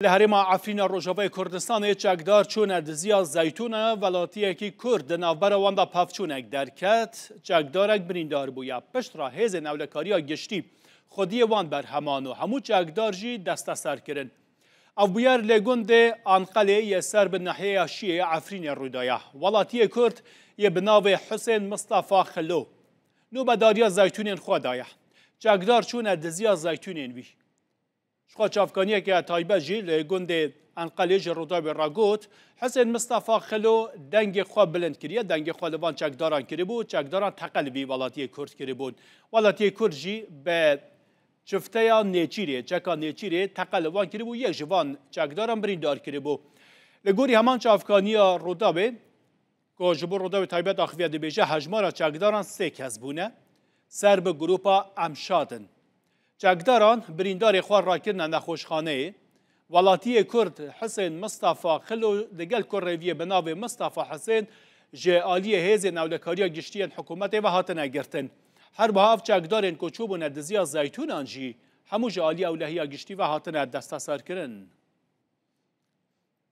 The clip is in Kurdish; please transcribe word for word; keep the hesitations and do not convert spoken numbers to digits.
Li herêma Efrîna Rojavayê Kurdistanê çekdar çûne diziya zeytûna welatiyekî Kurd, di navbera wan de pevçûnek derket, çekdarek birîndar bûye. Piştre hêzên ewlekariya giştî xwediyê wan berheman û hemû çekdar jî desteser kirin. Ev bûyer li gundê Anqelê yê ser bi nahiyeya Şiyê ya Efrînê rû daye. Welatiyê Kurd yê bi navê Husên Mistefa Xilo nûbedariya zeytûnên xwe daye. Çekdar çûne diziya zeytûnên wî. Ji xwe çavkaniyeke taybet jî li gundê Enqelê ji Rûdawê re got, Husên Mistefa Xilo dengê xwe bilind kiriye, dengê xwe li van çekdaran kiribû, çekdaran teqe li vî welatiyê Kurd kiribûn. Welatiyê Kurd jî bi çifteya Nêçîrê, çeka Nêçîrê teqe li van kiribû, yek ji van çekdaran birîndar kiribû. Li gorî heman çavkaniya Rûdawê, ku ji bo Rûdawê taybet axiviye dibêje, hejmara çekdaran sê kes bûne, ser bi grûpa Emşad in. Çekdaran birîndarê xwe rakirine nexweşxaneyê. Welatiyê Kurd Husên Mistefa Xilo digel kurê vî yê bi navê Mistefa Husên ji aliyê hêzên ewlekariya giştî yên hikûmetê ve hatine girtin. Her wiha ev çekdarên ku çûbûne diziya zeytûnan jî hemû ji alî ewlehiya giştî ve hatine desteserkirin.